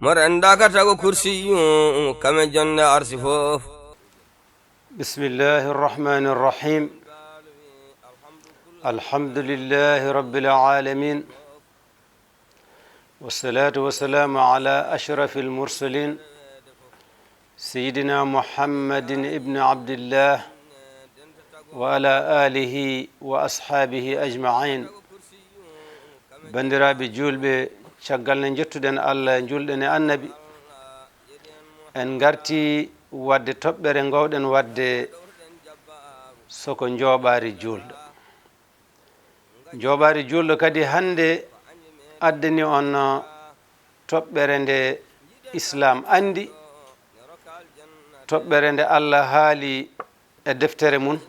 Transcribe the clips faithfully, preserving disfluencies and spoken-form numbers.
Mo renndaka tago kursiyu, kame jonnde arsi fof. بسم الله الرحمن الرحيم. الحمد لله رب العالمين. والصلاة والسلام على أشرف المرسلين سيدنا محمد بن عبد الله وعلى آله وأصحابه أجمعين. Banndiraaɓe juulɓe, caggal nde njettuɗen Allah, njuulɗen e Annabi, en ngartii waɗde toɓɓere ngoowɗen waɗde soko njooɓaari juulɗo. Njooɓaari juulɗo kadi hannde addani on toɓɓere nde Islaam anndi, toɓɓere nde Allah haali e deftere mum,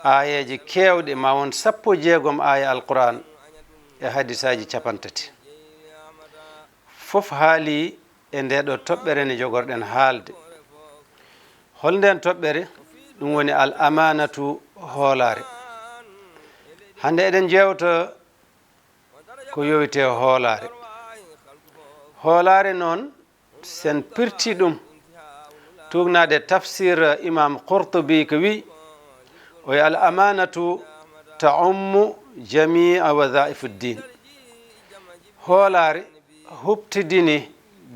aayeeje keewɗe, ma won sappo jeegom aaya Alquraan e hadisaaji capantati. Fof haali e nde ɗo toɓɓere nde jogorɗen haalde. Hol nden toɓɓere? Ɗum woni al amaanatu, hoolaare. Hannde eɗen jeewta ko yowiti e hoolaare. Hoolaare noon, sen pirti ɗum, tuugnaade tafsir Imam Qurtubi ko wi, o wi, "Al amaanatu ta'ummu jamia wadhaifu ddin." Hoolaare huɓtidini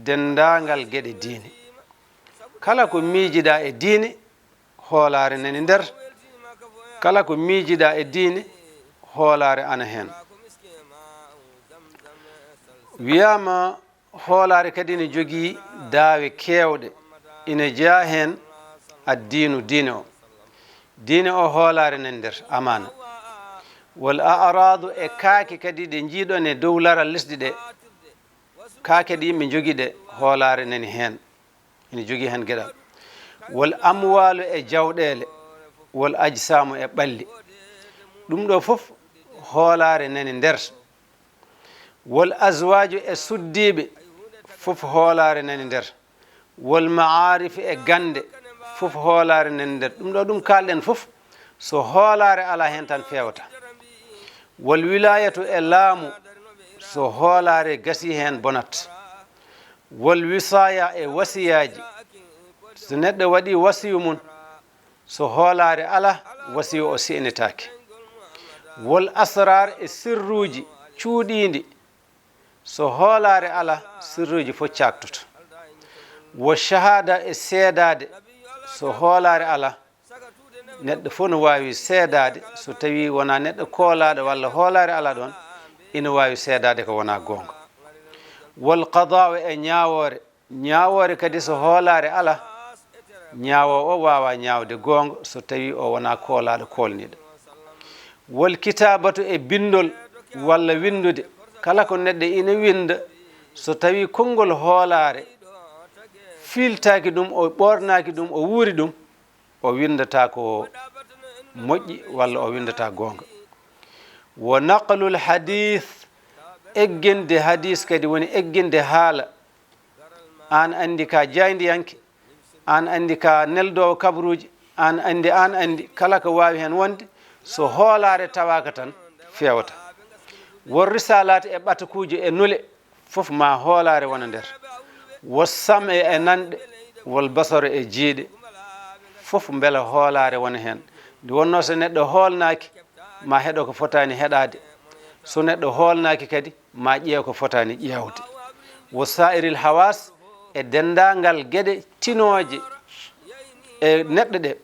denndaangal geɗe diine. Kala ko miijiɗaa e diine, hoolaare nani nder. Kala ko miijiɗaa e diine, hoolaare ana heen. Wiyaama hoolaare kadi ina jogii daawe keewɗe, ina jeyaa heen addiinu, diine o. Diine o, hoolaare nani nder, amaana. Wal a'raadu, e kaake kadi ɗe njiiɗon e dow laral lesdi ɗe, kaake ɗe yimɓe njogii ɗe, hoolaare nani heen. Ina jogii heen geɗal. Wal amwaalu, e jawɗeele, wal ajsaamu, e ɓalli. Ɗum ɗo fof hoolaare nani nder. Wal azwaaju, e suddiiɓe, fof hoolaare nani nder. Wal ma'aarif, e gannde, fof hoolaare nani nder. Ɗum ɗo, ɗum kaalɗen fof, so hoolaare alaa heen tan feewata. Wal wilaayatu, e laamu, so hoolaare gasii heen bonat. Wal wisaaya, e wasiyaaji, so neɗɗo waɗii wasiyu mum, so hoolaare alaa, wasiyu o se'inetaake. Wal asraar, e sirruuji cuuɗiindi, so hoolaare alaa, sirruuji fof caaktoto. Wa shahaada, e seedaade, so hoolaare alaa, neɗɗo fof no waawi seedaade, so tawii wonaa neɗɗo koolaaɗo walla hoolaare alaa ɗoon, ina waawi seedaade ko wonaa goonga. Wal qadaa, e ñaawoore, ñaawoore kadi so hoolaare alaa, ñaawoowo o waawaa ñaawde goonga so tawii o wonaa koolaaɗo koolniiɗo. Wal kitaabatu, e binndol walla winndude, kala ko neɗɗo ina winnda, so tawii konngol hoolaare fiiltaaki ɗum, o ɓoornaaki ɗum, o wuuri ɗum, o winndataa ko moƴƴi walla o winndataa goonga. Wa naqlul hadiis, egginde hadiis kadi woni egginde haala. Aan anndi ka jaayndiyanke, aan anndi ka neldoowo kabaruuji, aan anndi, aan anndi, kala ko waawi heen wonde, so hoolaare tawaaka tan feewata. Won risaalaat e ɓatakuuji e nule, fof ma hoolaare wona nder. Wal sam'i, e nanɗe, wal basari, e jiiɗe, fof mbela hoolaare wona heen. Nde wonnoo so neɗɗo hoolnaaki, ma heɗo ko fotaani heɗaade. So neɗɗo hoolnaaki kadi, ma ƴeew ko fotaani ƴeewde. Wa saa'iril hawaas, e denndaangal geɗe tinooje e neɗɗo ɗe,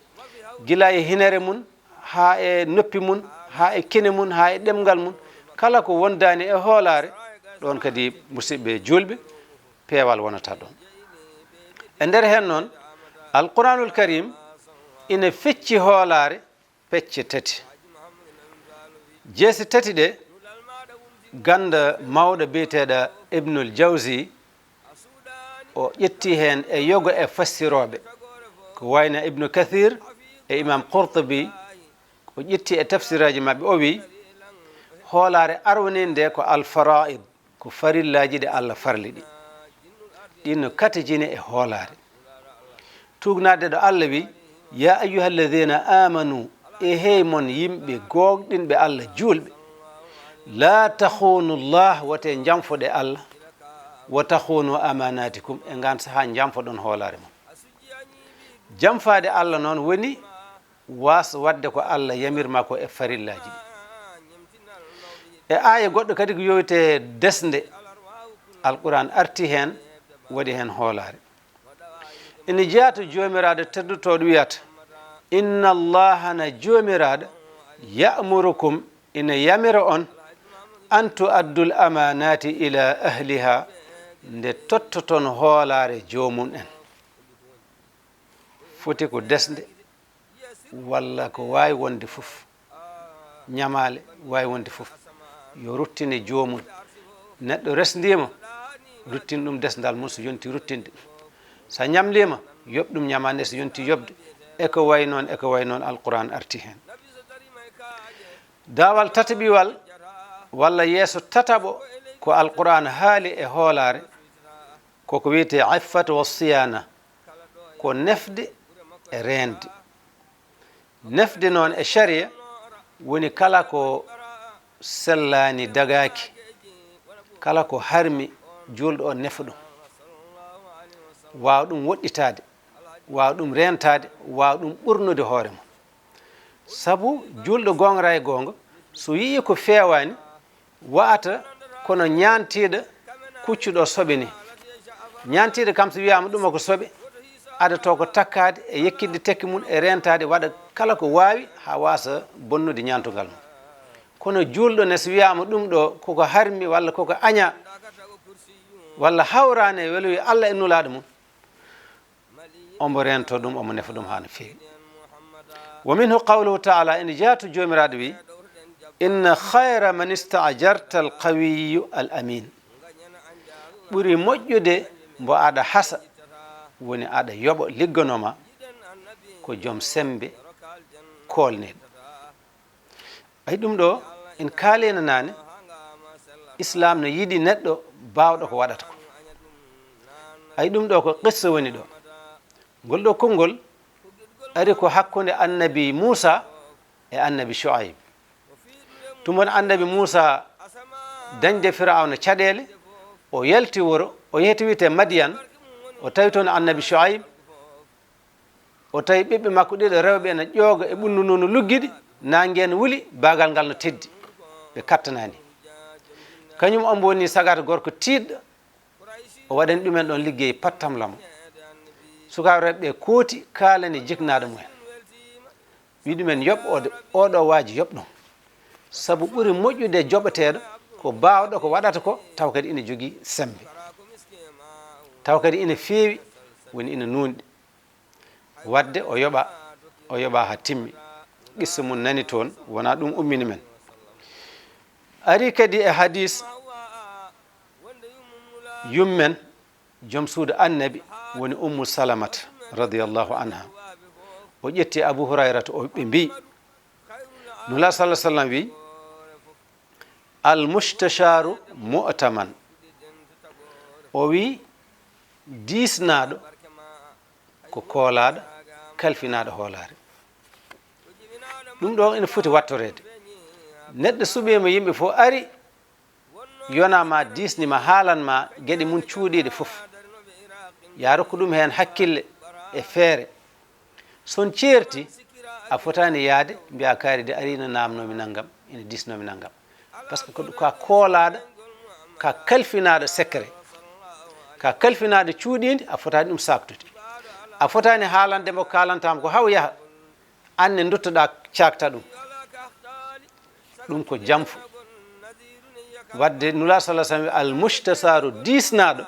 gila e hinere mum, haa e noppi mum, haa e kine mum, haa e ɗemngal mum, kala ko wondaani e hoolaare, ɗoon kadi, musidɓe juulɓe, peewal wonata ɗoon. E nder heen noon, Alquraanul Kariim ina fecci hoolaare pecce tati. Jeese tati ɗe, gannda mawɗo biyeteeɗo Ibnul Jawzi, o ƴetti heen e yoga e fassirooɓe, ko wayno Ibnu Kathir e Imam Qurtubi, o ƴetti e tafsiraaji maɓɓe, o wi, hoolaare arwaniinde ko al-faraa'id, ko farillaaji ɗi Allah farli ɗi. Ɗin no katijini e hoolaare. Tuugnaade ɗo Allah wi, "Ya ayyuhalladhina amanu, e hey mon yimɓe gooŋɗinɓe Allah, juulɓe, la takhunu Allah, wote njamfoɗe Allah, "Wa takhunu amanatikum", e ngaan sahaa jamfoɗon hoolaare mon. Jamfaade Allah noon woni waas waɗde ko Allah yamir ma ko e farillaaji ɗi. E aaya goɗɗo kadi ko yowite desnde, Alquraan arti heen, waɗi heen hoolaare. Ene jeyaa to Joomiraaɗo teddotooɗo wiyata, "Inna Allaha", na Joomiraaɗo, "ya'murukum", ina yamira on, "an tu'addul amanati ila ahliha", nde tottoton hoolaare joomum en. Foti ko desnde, walla ko waawi wonde fof, ñamaale waawi wonde fof, yo ruttine joomum. Neɗɗo resndiima, ruttin ɗum desndal mum so yonti ruttinde. So a ñamliima, yoɓ ɗum ñamaande so yonti yoɓde. E ko wayi noon, e ko wayi noon, Alquraan arti heen. Daawal tataɓiwal walla yeeso tataɓo ko Alquraan haali e hoolaare, koko wiyetee iffat wa siyaana, ko nefde e reende. Nefde noon e sharia woni kala ko sellaani, dagaaki, kala ko harmi, juulɗo o nefa ɗum, waawa ɗum woɗɗitaade, waawa ɗum reentaade, waawa ɗum ɓurnude hoore mum. Sabu juulɗo goongɗo e goonga, so yi'ii ko feewaani, wa'ata kono ñaantiiɗo kuccuɗo soɓe ni. Ñaantiiɗo kam, so wiyaama ɗum ko soɓe, adotoo ko takkaade e yekkitde tekki mum e reentaade, waɗa kala ko waawi haa waasa bonnude ñaantungal mum. Kono juulɗo ne, so wiyaama ɗum ɗo koko harmi walla koko añaa walla hawraani e weluye Allah e Nulaaɗo mum, omo reento ɗum, omo nefa ɗum haa no feewi. Wa minhu qawluhu taala, ene jeyaa to Joomiraaɗo wi, "Inna khayra man istaajarta al qawiyyu al amin." Ɓuri moƴƴude mbo aɗa hasa, woni aɗa yoɓa ligganoo ma, ko joom semmbe koolneeɗo. Ay ɗum ɗo, en kaaliino naane, Islaam no yiɗi neɗɗo baawɗo ko waɗata ko. Ay ɗum ɗo ko qissa woni ɗo. Ngol ɗo konngol ari ko hakkunde annabi Muusa e annabi Shu'ayb. Tuma annabi Muusa dañde Firawna caɗeele, o yalti wuro, o yehi to wiyetee Madiyan, o tawi toon annabi Shu'ayb, o tawi ɓiɓɓe makko ɗiɗo rewɓe ena ƴooga e ɓunndu ndu no luggiɗi, naange no wuli, baagal ngal no teddi, ɓe kattanaani. Kañum omo woni sagata gorko tiiɗɗo, o waɗani ɗumen ɗoon liggey pattamlamo. Sukaaɓe rewɓe ɓe kooti kaalani jiknaaɗo mumen, wi ɗumen yoɓ o de, oɗo waaji yoɓ ɗum. Sabu ɓuri moƴƴude joɓeteeɗo ko baawɗo ko waɗata ko, taw kadi ina jogii semmbe, taw kadi ina feewi, woni ina nuunɗi. Waɗde o yoɓa, o yoɓa haa timmi. Qissa mum nani toon, wonaa ɗum ummini men. Ari kadi e hadis yummen, joom suudu annabi, woni Ummu Salamata, radiyallahu anha. O ƴetti Abu Hurayrata, o, ɓe mbiyi, Nulaa sallallahu sallam wi, "Al mustashaaru mu'taman." O wi, diisnaaɗo ko koolaaɗo, kalfinaaɗo hoolaare. Ɗum ɗo ina foti wattoreede. Neɗɗo suɓiima yimɓe fof ari, yona ma, diisni ma, haalan ma geɗe mum cuuɗiiɗe fof. Ya rokku ɗum heen hakkille e feere. So on ceerti, a fotaani yahde mbiya, "Kaari de ari, ina naamnoomi nanngam, ina diisnoomi nanngam." Par ce que ko, ko a koolaaɗo, ko a kalfinaaɗo secret. Ko a kalfinaaɗo cuuɗiindi, a fotaani ɗum saaktude. A fotaani haalande mo, kaalantaa mo ko haw yaha, aan ne ndutto-ɗaa caakta ɗum. Ɗum ko jamfu. Waɗde Nulaa sallallahu alaihi wasallam, al mustasaaru, diisnaaɗo,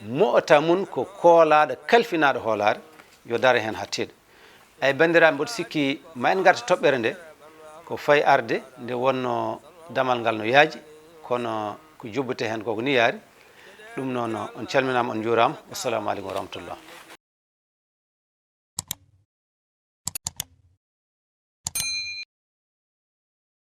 mu'tamun, ko koolaaɗo, kalfinaaɗo hoolaare, yo daro heen haa teeɗa. Ay banndiraaɓe, mboɗo sikki ma en ngarta toɓɓere nde, ko fayi arde nde wonno damal ngal no yaaji, kono ko jubbute heen koko ni yaari. Ɗum noon, on calminaama, on njuuraama. Wassalamu aleykum wa rahmatullah.